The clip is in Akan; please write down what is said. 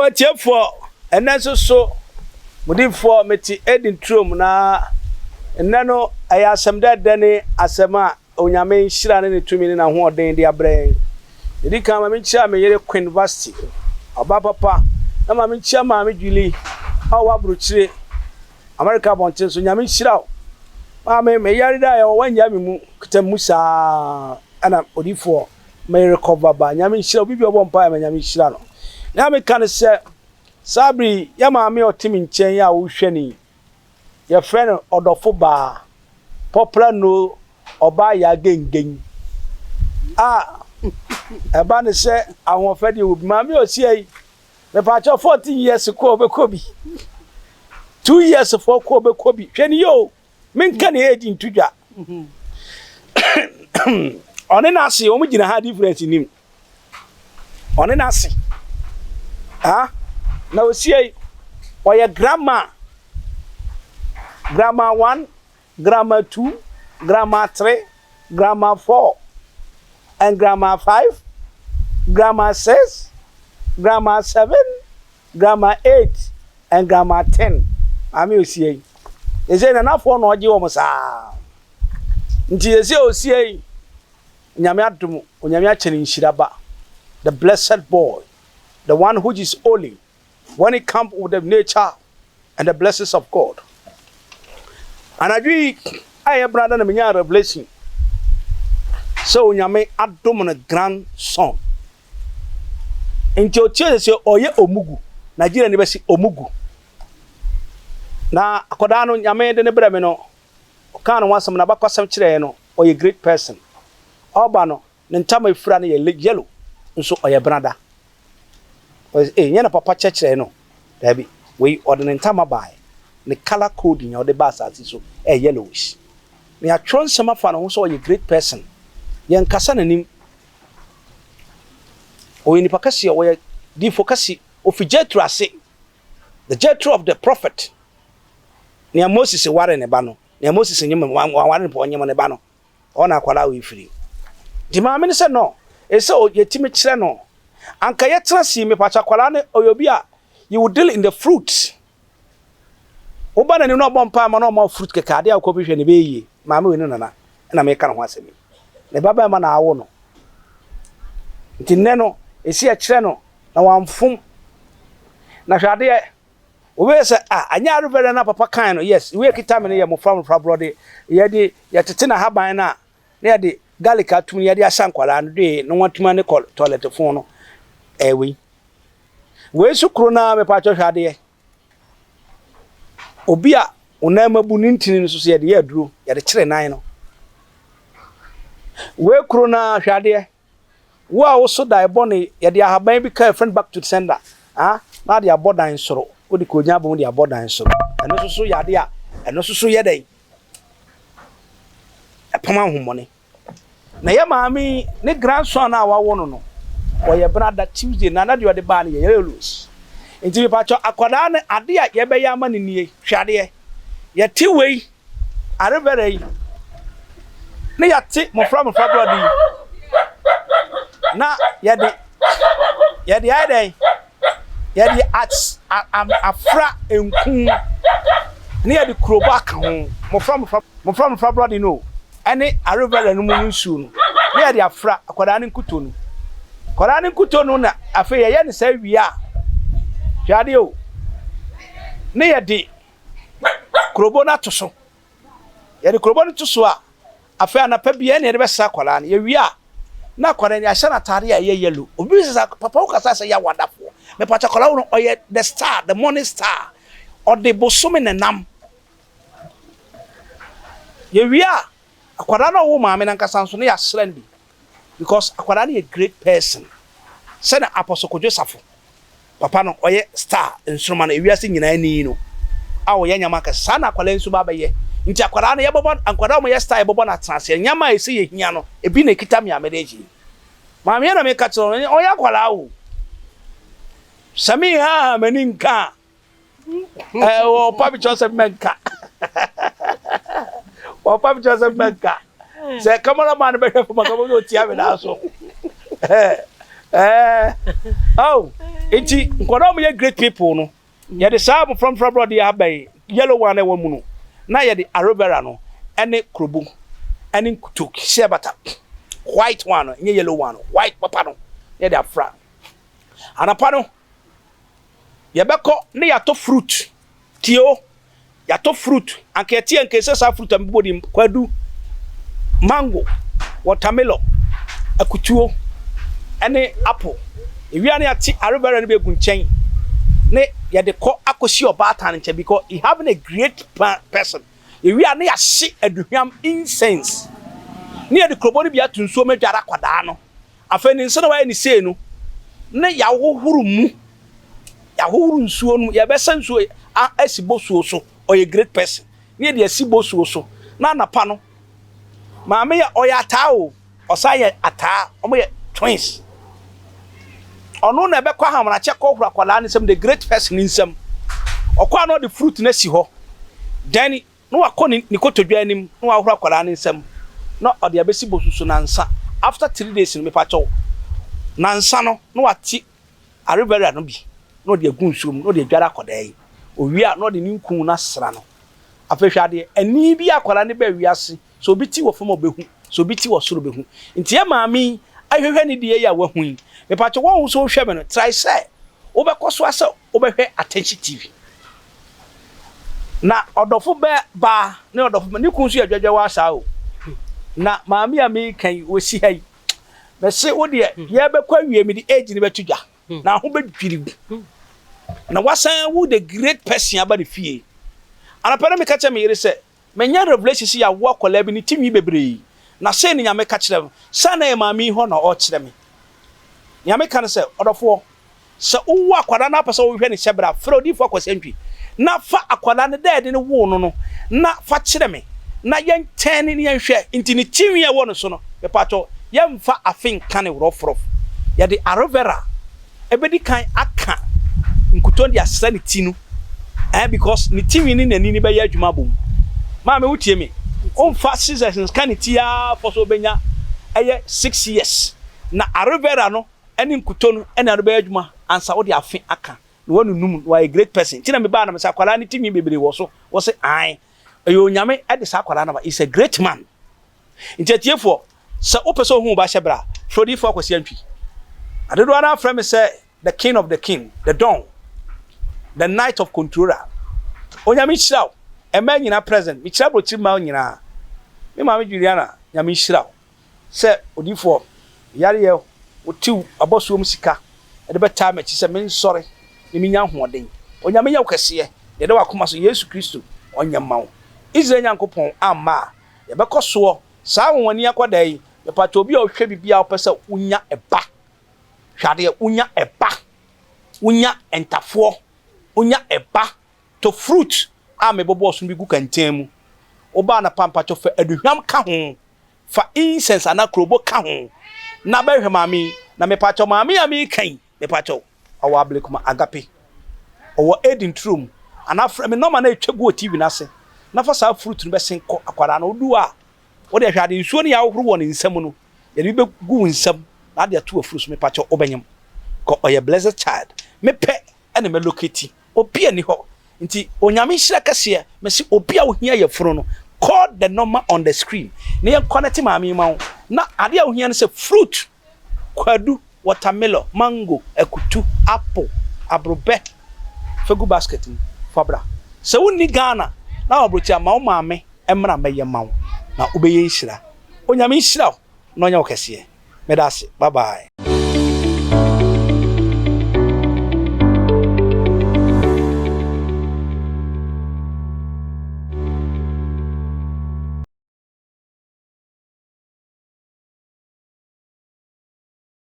atiefoɔ, ɛnnɛ nso so, mo difoɔ mete Eden turom na nnɛ no ɛyɛ asɛm dɛɛdɛ ne asɛm a Onyame nhyira ne ne tumi ne n'ahoɔden de abrɛ yɛn. Ɛdi kan ma menkyia me yere Queen Vasti, ɔbaa papa, na ma menkyia Maame Julie a ɔwɔ abrokyire, America abɔnten so. Nyame nhyira wo. Maame, me yare da a yɛwɔ wannyaa me mu, kita me mu saa ɛna odifoɔ me recover ba. Nyame nhyira wo. Obi bi a ɔbɔ mpaeɛ ma Nyame nhyira no. Nea meka ne sɛ, saa bere yi, yɛ maame a ɔte me nkyɛn yi a wohwɛ no yi, Yɛfrɛ no ɔdɔfo baa, popular no ɔbaa yaa gengen a ɛba ne sɛ ahoɔfɛ deɛ wɔ bi. Maame ɔsia yi, mepaakyɛw 14 years kɔ ɔbɛkɔ bi, 2 years foɔ kɔ ɔbɛkɔ bi. Hwɛ ne yie o, menka ne age nto dwa. Ɔne n'ase wɔn gyina ha difference nim. Ɔne n'ase. Ah, na osie yi, ɔyɛ grandma. Grandma 1, grandma 2, grandma 3, grandma 4, and grandma 5, grandma 6, grandma 7, grandma 8, and grandma 10. Maame osie yi. Ɛsɛ nanafoɔ na ɔgye wɔn saa. Nti ɛsɛ osie yi, Onyame adom, Onyame akyɛ no nhyira ba, the blessed boy, the one which is holy, when he come with the nature and the blessings of God. Anadwo yi a ɛyɛ brada na menyaa revelation sɛ Onyame adom no grandson. Nti otie sɛ ɔyɛ omugu, Nigeria ni bɛsi omugu. Na akwadaa no Nyame de ne brɛ me no, ɔkaa ne ho asɛm na abakɔsɛm kyerɛɛ no, ɔyɛ great person. Ɔba no, ne ntama efura no yɛ yellow, nso ɔyɛ brada. Ɔyɛ eh, nyɛ na papa kyerɛkyerɛ no. Daabi, wei ɔde ne ntama baeɛ. Ne colour coding a ɔde ba asase so ɛyɛ yellowish. Na yɛatwerɛ nsɛm afa ne ho sɛ ɔyɛ great person. Yɛnkasa n'anim. Ɔyɛ nipa kɛseɛ, ɔyɛ diifo kɛse. Ofi Jethro ase. The Jethro of the prophet. Nea Moses ware ne ba no, nea Moses nyem waware ne pɔ ɔnyem ne ba no, ɔwɔ na akwadaa wei firi. Nti maame no sɛ no, ɛsɛ yɛtumi kyerɛ no. Anka yɛtena si mepakyɛ akwadaa no ɔyɛ obi a you will deal in the fruit. Woba n'anim na ɔbɔ mpae ma na ɔma fruit kɛkɛ adeɛ a wokɔ hwehwɛ no ɛbɛyɛ yie. Maame wei no nana ɛna meka ne ho asɛm yi. Ne ba bɛrima na awo no. Nti nnɛ no, ɛsi ɛkyerɛ no na wamfom. Na hwɛ adeɛ, wobɛyɛ sɛ ah, anyɛ aloe na papa kan no, yes, wei kita me no yɛ mmɔfra mmɔfra borɔde. Yɛde yɛtete n'ahaban no a, na yɛde garlic atum na yɛde ahyɛ nkwadaa no de na wɔatumi ne kɔ toilet fon no. Ɛyɛ wei. Wei nso kuro no ara mepa hwɛ adeɛ. Obi a wo nan abu ne ntini no nso so yɛde yɛ aduro, yɛde kyerɛ nan no. Wei kuro no ara hwɛ adeɛ. Wo a woso dan bɔne, yɛde ahaban bi ka yɛfrɛ no back to the sender. Ah, na de abɔ dan soro. Wode koogyan abɔ mu de abɔ dan soro. Ɛno nso so yɛ adeɛ a ɛno nso so yɛ dɛn? Ɛpam ahommɔne. Na yɛ maame ne grandson a wawo no no, ɔyɛ brada Tuesday na na deɛ ɔde baa no yɛ yellows. Nti mepakyɛ akwadaa no ade a yɛbɛyɛ ama no nie, hwɛ adeɛ. Yɛte wei, aloe vera yi, ne yɛate mmɔfra mmɔfra borɔde yi, na yɛde ayɛ dɛn? Yɛde afra nku ne yɛde kurobo aka ho. Mmɔfra mmɔfra mmɔfra mmɔfra borɔde no ɛne aloe vera no mu no nsuo no, ne yɛde afra akwadaa no nkuto no. Akwadaa no nkuto no na afei yɛyɛ no saa wie a, hwɛ adeɛ o, ne yɛde kurobo no ato so. Yɛde kurobo no to so a, afei anapa biara na yɛde bɛsra akwadaa no. Yɛwie a, na akwadaa no yɛahyɛ no ataade a ɛyɛ yellow. Obi sɛ sɛ papa wo kasa sɛ yɛ awadafoɔ. Mepakyɛ akwadaa no ɔyɛ the star, the morning star. Ɔde bosome nenam. Yɛwie a, akwadaa no a ɔwɔ maame nankasa nso no yɛasra no bi. Because akwadaa no yɛ great person. Sɛnea Apostle Kojo Safo, papa no ɔyɛ star nsoroma no ewiase nyinaa ni no a ɔyɛ nyama kɛse. Saa na akwadaa nso ba bɛyɛ. Nti akwadaa no yɛbɔbɔ akwadaa a wɔyɛ star yɛbɔbɔ no atena ase. Nyama a ɛsɛ yɛhia no ebi na ekita me a mede gye. Maame yɛ na meka kyerɛ no ɔyɛ akwadaa o. Sɛ me ha m'ani nka a wɔpa me kyerɛ sɛ mɛnka. Wɔpa me kyerɛ sɛ mɛnka. Sɛ cameraman bɛhwɛ fam a kama sɛ ɔtia me naa so. Oh, Nti nkwadaa a wɔyɛ great people no, yɛde saa mmɔframfra borɔdeɛ aba yi, yellow one a ɛwɔ mu no, na yɛde aloe vera no ne kurobo ne nkuto shea butter, white one no, nyɛ yellow one no, white papa no, na yɛde afra. Anapa no, yɛbɛkɔ ne yɛatɔ fruit. Tie o, yɛatɔ fruit. Anka yɛte anka ɛsɛ saa fruit a mebobɔ din, kwadu, mango, watermelon, akutuo, ɛne apple. Ewia ne yɛate aloe vera no bi agu nkyɛn ne yɛde kɔ akɔsi ɔbaatan no nkyɛn because he having a great person. Ewia ne yɛahye aduhwam incense ne yɛde kurobɔ no bi ato nsuo mu adware akwadaa no. Afei ne nsa na wayɛ ne sei no ne yɛahohoro mu, yɛahohoro nsuo no, yɛbɛsa nsuo a asi bosuo so. Ɔyɛ great person ne yɛde asi bosuo so na anapa no maame yɛ ɔyɛ ataa o, ɔsan yɛ ataa, ɔmo yɛ twins. Ɔno na ɛbɛkɔ ahamanakyɛ kɔhoro akwadaa ne nsam, the great person ne nsam. Ɔkɔ a na ɔde fruit no asi hɔ, then na wakɔ ne kotodwe anim na wahoro akwadaa ne nsam na ɔde abɛsi bosu so nansa. After 3 days no, mepakyɛw, nansa no na wate aloe vera no bi na ɔde agu nsuo mu na ɔde adware akwadaa yi. Owie a na ɔde ne nku no asra no. Afei hwɛ adeɛ, ani bi akwadaa no bɛ wiase sɛ obi ti wɔ fam a ɔbɛhu, sɛ obi ti wɔ soro bɛhu. Nti yɛ maame yi ahwehwɛ ne deɛ yi a wahu yi, mepakyɛw, wɔn nso wohwɛ me no, try sɛ wobɛkɔ so asɛ wobɛhwɛ Attention TV na ɔdɔfo bɛ baa ne ɔdɔfo ne kun nso yɛ dwadwa wɔ asa o. Na maame a meka yi wɔsi ha yi, mɛse wo deɛ yɛbɛkɔ awie, mede age no bɛto dwa na ho bɛdwiri na wasan wo the great person aba ne fie. Anapa no meka kyerɛ me yere sɛ manya revelation sɛ yɛawo akwadaa bi ne tinwi bebree na sei ne Nyame ka kyerɛ me sɛ na yɛ maame yi hɔ na ɔrekyerɛ me. Nyame ka no sɛ, ɔdɔfoɔ, sɛ wowɔ akwadaa no apɛ sɛ wohwɛ ne hyɛberɛ a, frɛ odiyifoɔ Akwasi na fa akwadaa no dɛ ɛde ne woo no na fa kyerɛ me na yɛntɛn ne yɛnhwɛ. Nti ne tinwi a ɛwɔ no so no, mepatɔ, yɛmfa afe nka ne worɔforɔf. Yɛde aloe vera ɛbɛdi kan aka nkuto de asra ne ti no because ne tinwi ne n'ani ne bɛyɛ adwuma abom. Maame, wotie me, ɔmfa scissors nka ne ti aa fɔ so ɔbɛnya ɛyɛ 6 years na aloe vera no ɛne nkuto no ɛna ɛde bɛyɛ adwuma ansa wode afe aka na wanunum na wayɛ great person. Nti na mebaa na mesɛ akwadaa ne tinwi bebree wɔ so, wɔ sɛ ae, ɛyɛ Onyame ɛde saa akwadaa no ba is a great man. Nti atiefoɔ, sɛ wopɛ sɛ ohu wo ba hyɛ bra, frɛ odiyifoɔ Akwasi Antwi. Adedoɔ no afrɛ me sɛ the king of the king, the don, the knight of controller. Onyame nhyira wo. Ɛmɛ nyinaa present, mekyerɛ aburokyiri mmaa nyinaa. Me maame Juliana, Nyame nhyira wo sɛ odiyifoɔ yareɛ wotiw abɔsoɔ mu sika ɛde bɛtaa m'akyi sɛ mensɔre na menya ahoɔden. Onyame nyɛ wo kɛseɛ deɛ ɛda wakoma so. Yesu Kristo ɔnyɛ mma wo. Israel Nyankopɔn amma a yɛbɛkɔ soɔ saa wɔn akɔda yi. Mepatwa, obi a ɔhwɛ biribi a wopɛ sɛ wonya ɛba, hwɛ adeɛ, wonya ɛba, wonya ntafoɔ, wonya ɛba to fruit a mebɔbɔ so bi gu kɛntɛn mu. Wobaa na pampatwɔ, fa aduhwam ka ho, fa incense anaa kurobo ka ho na bɛhwɛ maame yi. Na mepatwɔ, maame a meka yi, mepatwɔ, ɔwɔ Ablekuma Agape, ɔwɔ Eden turom, anaa frɛ me number na etwa gu wɔ TV n'ase na fa saa fruit no bɛsen kɔ akwadaa no. Odu a wode hwɛ ade, nsuo no yɛ ahohoro wɔ ne nsam no, yɛde bi bɛgu wo nsam na ade ato afuru so. Mepatwɔ, wobɛnyam kɔ ɔyɛ blessed child. Mepɛ ɛna mɛlocate obi ani hɔ. Nti Onyame nhyira kɛseɛ. Mɛsi obi a ohia yɛ funu no, call the number on the screen na yɛn connect maame yi ma wo. Na adeɛ a ohia no sɛ fruit, kwadu, watermelon, mango, akutu, apple, aborɔbɛ, fegu basket mu fa bra. Sɛ wonni Ghana na wabrɔkyi ama wo maame mmra mɛyɛ ma wo na wobɛyɛ nhyira. Onyame nhyira wo na ɔnyɛ wo kɛseɛ. Mɛda ase, bye bye.